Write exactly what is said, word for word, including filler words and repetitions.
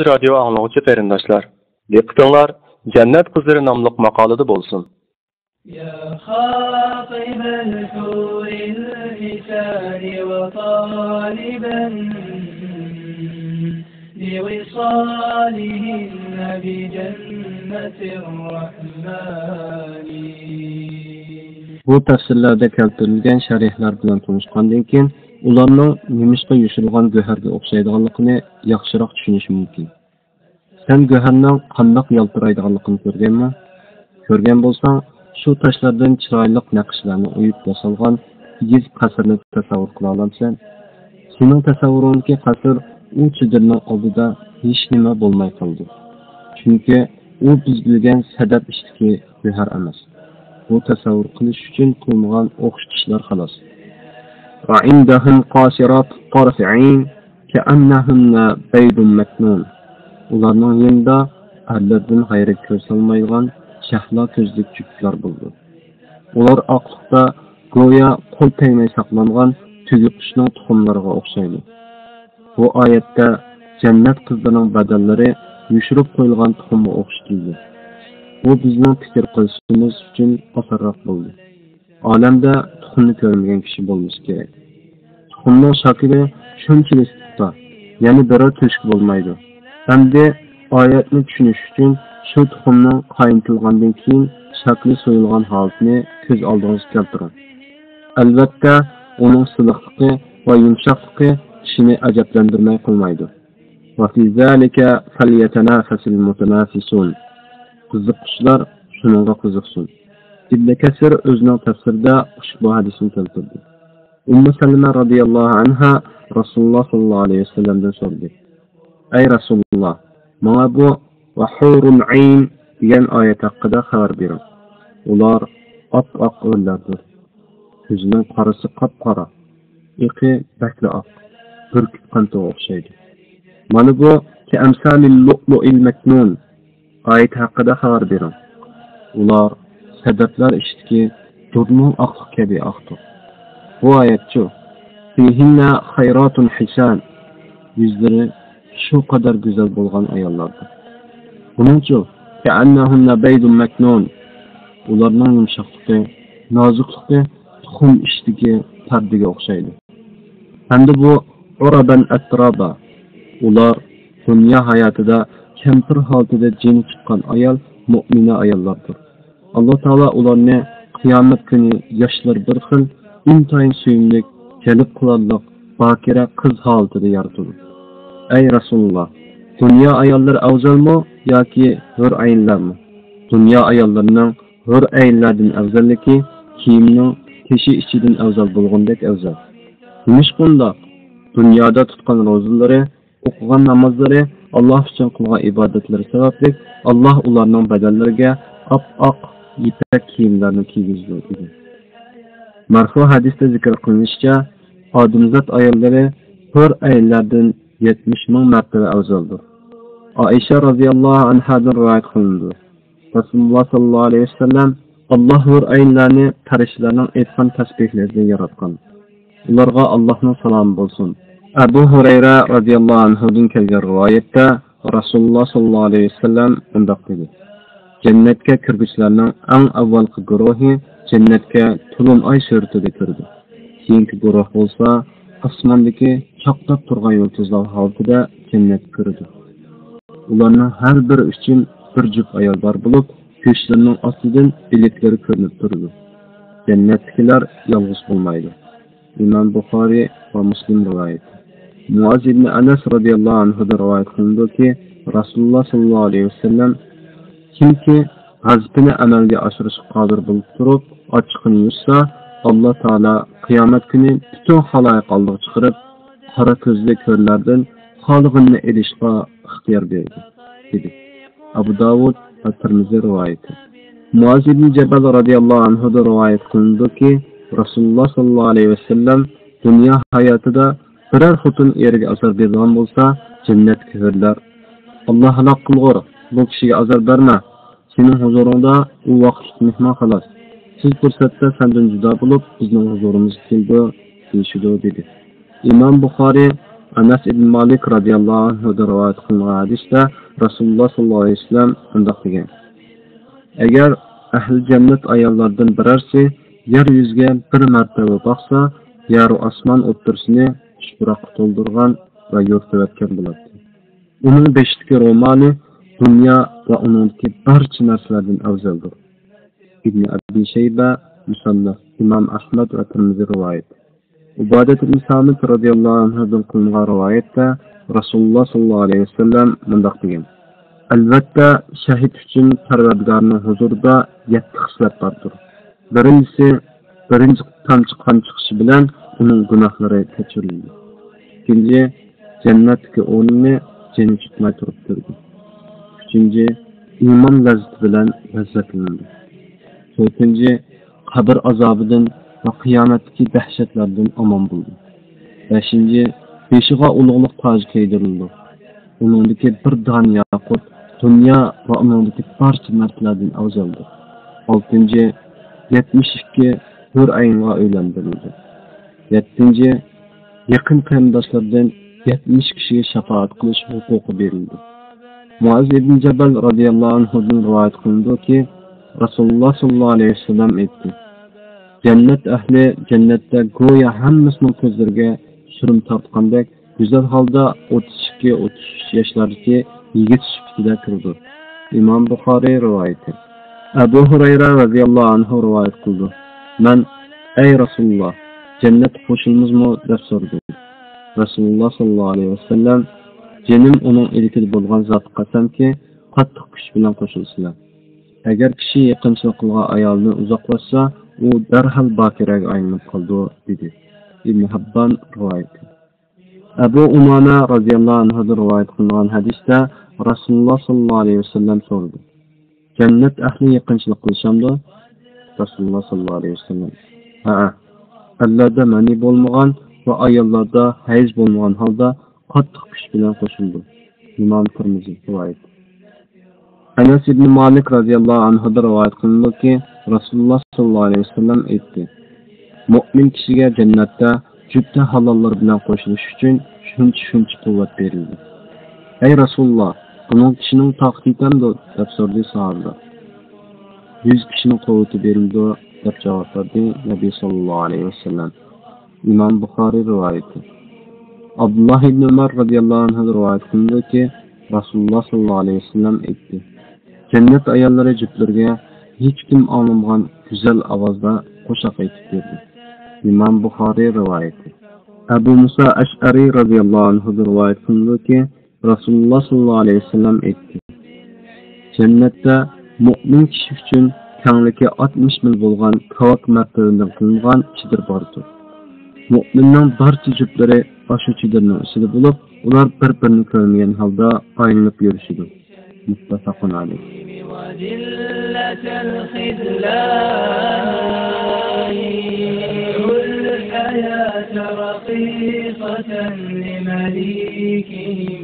رادىيو ئاڭلىغۇچى قېرىنداشلار، دىققىتىڭلار جەننەت قىزلىرى ناملىق ماقالىدە بولسۇن. يا خاطب الحور الحسان وطالبا لوصالهن بجنة الرحمن. بۇ تەپسىرلەردە كەلتۈرۈلگەن شەرھلەر بىلەن تونۇشقاندىن كېيىن، ئۇلارنىڭ نېمىشقا يوشۇرۇلغان گۆھەرگە ئوخشايدىغانلىقىنى ياخشىراق چۈشىنىش مۇمكىن. سەن گۆھەرنىڭ قانداق يالتىرايدىغانلىقىنى كۆرگەنمۇ؟ كۆرگەن بولساڭ، شۇ تاشلاردىن چىرايلىق نەقىشلەرنى ئويۇپ ياسالغان كىگىز قەسىرنى تەسەۋۋۇر قىلالامسەن؟ سېنىڭ تەسەۋۋۇرۇڭدىكى قەسىر ئۇ چېدىرنىڭ ئالدىدا ھېچنېمە بولماي قالىدۇ. چۈنكى ئۇ بىز بىلگەن سەدەپ ئىچىدىكى گۆھەر ئەمەس. بۇ تەسەۋۋۇر قىلىش ئۈچۈن قىلىنغان ئوخشىتىشلار خالاس. وعندهم قاصرات الطرف عين كأنهن بيض مكنون. ئۇلارنىڭ يېنىدا ئەرلەردىن غەيرىگە كۆز سالمايدىغان شەھلا كۆزلۈك جۈپلەر بولىدۇ. ئۇلار ئاقلىقتا گويا قول تەگمەي ساقلانغان تۈگە قۇشنىڭ تۇخۇملىرىغا ئوخشايدۇ. بۇ ئايەتتە جەننەت قىزلىرىنىڭ بەدەنلىرى يوشۇرۇپ قويۇلغان تۇخۇمغا ئوخشىتىلدى. بۇ بىزنىڭ پىكىر قىلىشىمىز ئۈچۈن ئاسانراق بولدى. ئالەمدە تۇخۇمنى كۆرمىگەن كىشى بولمىسا كېرەك. تۇخۇمنىڭ شاكىلى شۇنچىلىك ئىسسىقتا، يەنە بىرەر تۆشۈك بولمايدۇ. ئەمدى ئايەتنى چۈشىنىش ئۈچۈن شۇ تۇخۇمنىڭ قاينىتىلغاندىن كېيىن شاكىلى سويۇلغان ھالىتىنى كۆز ئالدىڭىزغا كەلتۈرۈڭ. ئەلۋەتتە، ئۇنىڭ سىلىقلىقى ۋە يۇمشاقلىقى كىشىنى ئەجەبلەندۈرمەي قالمايدۇ. وفي ذلك فليتنافس المتنافسون. قىزىققۇچىلار شۇنىڭغا قىزىقسۇن. ئىبن كەسىر ئۆزىنىڭ تەپسىرىدە ئۇشبۇ ھەدىسنى كەلتۈردى. ئۇممۇ سەلمە رەزىياللاھۇ ئەنھا رەسۇلۇللا ساللاللاھۇ ئەلەيھى ۋەسەللەمدىن سورىدى: ئەي رەسۇلۇللا، ماڭا بۇ ۋەھۇرۇن ئەين دېگەن ئايەت ھەققىدە خەۋەر بېرىڭ. ئۇلار ئاپئاق ھۆرلەردۇر. كۆزىنىڭ قارىسى قاپقارا، ئېقى بەكلا ئاق، بۈركۈت قانىتىغا ئوخشايدۇ. مانا بۇ كەئەمسالىل لۇئلۇئىل مەكنۇن ئايىتى ھەققىدە خەۋەر بېرىڭ. ئۇلار سەدەپلەر ئىچىدىكى دۇرنىڭ ئاقلىقى كەبى ئاقتۇر. بۇ ئايەتچۇ؟ فىھىننە خەيراتۇن ھىسان، يۈزلىرى شۇ قەدەر گۈزەل بولغان ئاياللاردۇر. بۇنىڭچۇ؟ كەئەننەھۇننە بەيدۇن مەكنۇن، ئۇلارنىڭ يۇمشاقلىقى، نازۇكلۇقى تۇخۇم ئىچىدىكى پەردىگە ئوخشايدۇ. ھەمدە بۇ ئۇرۇبەن ئەترابا، ئۇلار دۇنيا ھاياتىدا كەمپىر ھالىتىدە جېنى چىققان ئايال مۇئمىنە ئاياللاردۇر. ئاللا تائالا ئۇلارنى قىيامەت كۈنى ياشلىرى بىر خىل، ئىنتايىن سۆيۈملۈك، جەلپ قىلارلىق باكىرە قىز ھالىتىدە يارىتىدۇ. ئەي رەسۇلۇللا، دۇنيا ئاياللىرى ئەۋزەلمۇ ياكى ھۆر ئەينلەرمۇ؟ دۇنيا ئاياللىرىنىڭ ھۆر ئەينلەردىن ئەۋزەللىكى كىيىمنىڭ تېشى ئىچىدىن ئەۋزەل بولغىنىدەك ئەۋزەل. نېمىشقا ئۇنداق؟ دۇنيادا تۇتقان روزىلىرى، ئوقۇغان نامازلىرى، ئاللا ئۈچۈن قىلغان ئىبادەتلىرى سەۋەبلىك ئاللا ئۇلارنىڭ بەدەنلىرىگە ئاپئاق يىپەك كىيىملەرنى كىيگۈزىدۇ، دېدى. مەرفۇ ھەدىستە زىكىر قىلىنىشىچە، ئادەمزات ئاياللىرى ھۆر ئەينلەردىن يەتمىش مىڭ مەرتىبە ئەۋزەلدۇر. ئائىشە رەزىياللاھۇ ئەنھادىن رىۋايەت قىلىنىدۇ. رەسۇلۇللا ساللاللاھۇ ئەلەيھى ۋەسەللەم، ئاللا ھۆر ئەينلەرنى پەرىشتىلەرنىڭ ئېيتقان تەسبىھلىرىدىن ياراتقان. ئۇلارغا ئاللاھنىڭ سالامى بولسۇن. ئەبۇ ھۇرەيرە رەزىياللاھۇ ئەنھۇدىن كەلگەن رىۋايەتتە رەسۇلۇللا ساللاللاھۇ ئەلەيھى ۋەسەللەم مۇنداق دېدى: جەننەتكە كىرگۈچىلەرنىڭ ئەڭ ئاۋۋالقى گۇرۇھى جەننەتكە تولۇن ئاي سۈرىتىدە كىرىدۇ. كېيىنكى گۇرۇھ بولسا ئاسماندىكى چاقناپ تۇرغان يۇلتۇزلار ھالىتىدە جەننەتكە كىرىدۇ. ئۇلارنىڭ ھەر بىرى ئۈچۈن بىر جۈپ ئايال بار بولۇپ، گۆشلىرىنىڭ ئاستىدىن ئىلىكلىرى كۆرۈنۈپ تۇرىدۇ. جەننەتتىكىلەر يالغۇز بولمايدۇ. ئىمام بۇخارىي ۋە مۇسلىم رىۋايىتى. مۇئاز ئىبنى ئەنەس رەزىياللاھۇ ئەنھۇدىن رىۋايەت قىلىنىدۇكى، رەسۇلۇللا ساللاللاھۇ ئەلەيھى ۋەسەللەم، كىمكى ۋەزىپىنى ئەمەلگە ئاشۇرۇشقا قادىر بولۇپ تۇرۇپ، ئاچچىقىنى يۇتسا، ئاللا تائالا قىيامەت كۈنى پۈتۈن خالايىق ئالدىغا چىقىرىپ، قارا كۆزلۈك ھۆرلەردىن خالىغىنىنى ئېلىشقا ئىختىيار بېرىدۇ، دېدى. ئەبۇ داۋۇد ۋە تىرمىزى رىۋايىتى. مۇئاز ئىبن جەبەل رەزىياللاھۇ ئەنھۇدىن رىۋايەت قىلىنىدۇكى، رەسۇلۇللا ساللاللاھۇ ئەلەيھى ۋەسەللەم دۇنيا ھاياتىدا بىرەر خوتۇن ئېرىگە ئازار بېرىدىغان بولسا، جەننەتتىكى ھۆرلەر، ئاللا ھالاك قىلغۇر، بۇ كىشىگە ئازار بەرمە، سېنىڭ ھۇزۇرۇڭدا ئۇ ۋاقىتلىق مېھمان خالاس. تېز پۇرسەتتە سەندىن جۇدا بولۇپ، بىزنىڭ ھۇزۇرىمىزغا كېلىدۇ، دېيىشىدۇ، دېدى. ئىمام بۇخارىي ئەنەس ئىبن مالىك رەزىياللاھۇ ئەنھۇدىن رىۋايەت قىلىنغان ھەدىستە رەسۇلۇللا ساللاللاھۇ ئەلەيھى ۋەسەللەم مۇنداق دېگەن: ئەگەر ئەھلى جەننەت ئاياللاردىن بىرەرسى يەر يۈزىگە بىر مەرتەبە باقسا، يەرۇ ئاسمان ئوتتۇرىسىنى چۈچپۇراققا تولدۇرغان ۋە يورۇتۇۋەتكەن بولاتتى. ئۇنىڭ بېشىدىكى رومالى دۇنيا ۋە ئۇنىڭدىكى بارچە نەرسىلەردىن ئەۋزەلدۇر. ئىبن ئەبى شەيبە، مۇسەننەف، ئىمام ئەھمەد ۋە تىرمىزى رىۋايەت. ئۇبادەت ئىبن سامىت رەزىياللاھۇ ئەنھۇدىن قىلىنغان رىۋايەتتە رەسۇلۇللا ساللاللاھۇ ئەلەيھى ۋەسەللەم مۇنداق دېگەن: ئەلۋەتتە، شەھىت ئۈچۈن پەرۋەردىگارنىڭ ھۇزۇرىدا يەتتە خىسلەت باردۇر. بىرىنچىسى، بىرىنچى تامچە قان چىقىشى بىلەن ئۇنىڭ گۇناھلىرى كەچۈرۈلىدۇ. ئىككىنچى، جەننەتتىكى ئورنىنى جېنى چىقماي تۇرۇپ كۆرىدۇ. ئۈچىنچى، ئىمان لەززىتى بىلەن لەززەتلىنىدۇ. تۆتىنچى، قەبرە ئازابىدىن ۋە قىيامەتتىكى دەھشەتلەردىن ئامان بولىدۇ. بەشىنچى، بېشىغا ئۇلۇغلۇق تاجى كىيدۈرۈلىدۇ. ئۇنىڭدىكى بىر دانە ياقۇت دۇنيا ۋە ئۇنىڭدىكى بارچە نەرسىلەردىن ئەۋزەلدۇر. ئالتىنچى، يەتمىش ئىككى ھۆر ئەينغا ئۆيلەندۈرۈلىدۇ. يەتتىنچى، يېقىن قېرىنداشلىرىدىن يەتمىش كىشىگە شاپائەت قىلىش ھوقۇقى بېرىلدى. مۇئاز ئىبن جەبەل رەزىياللاھۇ ئەنھۇدىن رىۋايەت قىلىنىدۇكى، رەسۇلۇللا ساللاللاھۇ ئەلەيھى ۋەسەللەم ئېيتتى: جەننەت ئەھلى جەننەتتە گويا ھەممىسىنىڭ كۆزلىرىگە سۈرۈم تارتقاندەك گۈزەل ھالدا ئوتتۇز ئىككى، ئوتتۇز ئۈچ ياشلاردىكى يىگىت سۈپىتىدە كىرىدۇ. ئىمام بۇخارىي رىۋايىتى. ئەبۇ ھۇرەيرە رەزىياللاھۇ ئەنھۇ رىۋايەت قىلىدۇ. مەن: «ئەي رەسۇلۇللا، جەننەتكە قوشۇلىمىزمۇ؟» دەپ سورىدىم. رەسۇلۇللا ساللاللاھۇ ئەلەيھى ۋەسەللەم: «جېنىم ئۇنىڭ ئىلكىدە بولغان زاتقا قەسەمكى، قاتتىق كۈچ بىلەن قوشۇلىسىلەر. ئەگەر كىشى يېقىنچىلىق قىلغان ئايالىدىن ئۇزاقلاشسا، ئۇ دەرھال باكىرەگە ئايلىنىپ قالىدۇ» دېدى. ئىبن ھىببان رىۋايىتى. ئەبۇ ئۇمامە رەزىياللاھۇ ئەنھۇدىن رىۋايەت قىلىنغان ھەدىستە رەسۇلۇللا ساللاللاھۇ ئەلەيھى ۋەسەللەم سورىدى: «جەننەت ئەھلى يېقىنچىلىق قىلىشامدۇ؟» رەسۇلۇللا ساللاللاھۇ ئەلەيھى ۋەسەللەم: «ھەئە، ئەرلەردە مەنى بولمىغان ۋە ئاياللاردا ھەيز بولمىغان ھالدا قاتتىق كۈچ بىلەن قوشۇلىدۇ.» ئىمام تىرمىزى رىۋايەت. ئەنەس ئىبنى مالىك رەزىياللاھۇ ئەنھۇدىن رىۋايەت قىلىنىدۇكى، رەسۇلۇللا ساللاللاھۇ ئەلەيھى ۋەسەللەم ئېيتتى: «مۆمىن كىشىگە جەننەتتە جۈپتە ھالاللىرى بىلەن قوشۇلۇش ئۈچۈن شۇنچە-شۇنچە قۇۋۋەت بېرىلدى.» «ئەي رەسۇلۇللا، بۇنىڭغا كىشىنىڭ تاقىتى يېتەمدۇ؟» دەپ سورىدى ساھابىلەر. «يۈز كىشىنىڭ قۇۋۋىتى بېرىلىدۇ» دەپ جاۋاب بەردى نەبى ساللاللاھۇ ئەلەيھى ۋەسەللەم. ئىمام بۇخارىي رىۋايىتى. ئابدۇللا ئىبن ئۆمەر رەزىياللاھۇ ئەنھۇدىن رىۋايەت قىلىنىدۇكى، رەسۇلۇللا ساللاللاھۇ ئەلەيھى ۋەسەللەم ئېيتتى: «جەننەت ئاياللىرى جۈپلىرىگە ھېچكىم ئاڭلىمىغان گۈزەل ئاۋازدا قوشاق ئېيتىپ بېرىدۇ.» ئىمام بۇخارىي رىۋايىتى. ئەبۇ مۇسا ئەشئەرى رەزىياللاھۇ ئەنھۇدىن رىۋايەت قىلىنىدۇكى، رەسۇلۇللا ساللاللاھۇ ئەلەيھى ۋەسەللەم ئېيتتى: «جەننەتتە مۆمىن كىشى ئۈچۈن كەڭلىكى ئاتمىش مىل بولغان كاۋاك مەرمەردىن قىلىنغان چېدىر باردۇر. مۆمىننىڭ بارچە جۈپلىرى ئاشۇ چېدىرنىڭ ئىچىدە بولۇپ، ئۇلار بىر-بىرىنى كۆرمىگەن ھالدا ئايلىنىپ يۈرۈشىدۇ.» مۇتتەپەقۇن ئەلەيھ. وذلة الخذلان، الحياة رقيقة لمليكهم.